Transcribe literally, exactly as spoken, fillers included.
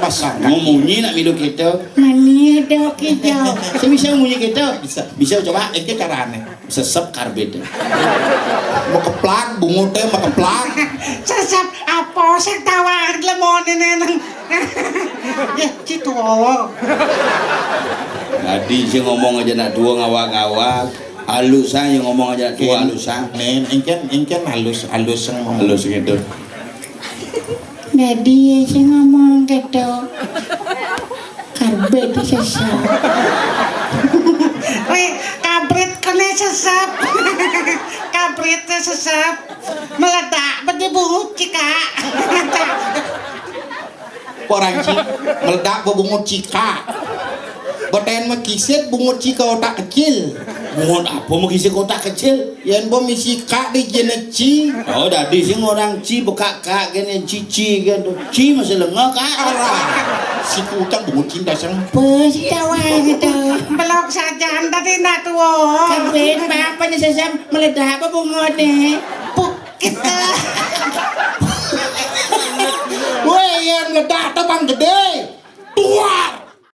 Ngomong nak milu kita. Mani ada kita. Saya bisa munyi kita. Bisa. Bisa coba, iki carane. Sesep karbit. Mekeplak, bunguté mekeplak. Sesep apa sing tawar lemone neneng. Ya, citu. Tadi sing ngomong aja nak dua ngawak-ngawak. Halus aja ngomong aja nak dua halus ah. Nen, engken engken halus halus sing ngomong. Halus gitu. Jadi sing ngomong gitu. Karbit sesep. Weh, kabrit kene sesep. Kabrit sesep. Meledak bedi bungut cika. Orang ci meledak bebungut cika. Beten mekisit bungut cika otak kecil. Bungut apa mekisit otak kecil? Yen bo misi kak di jenis ci. Oh, dadi sing orang ci bekak kak kene cici kan tu. Ci masih lengah kak. Alah, si kucang bungut cinta sang. Bos tawang itu. Belok saja tadi nak tua. Kabin apa nih sesam meledak apa bungut nih? Puk kita. Woi, yang meledak tu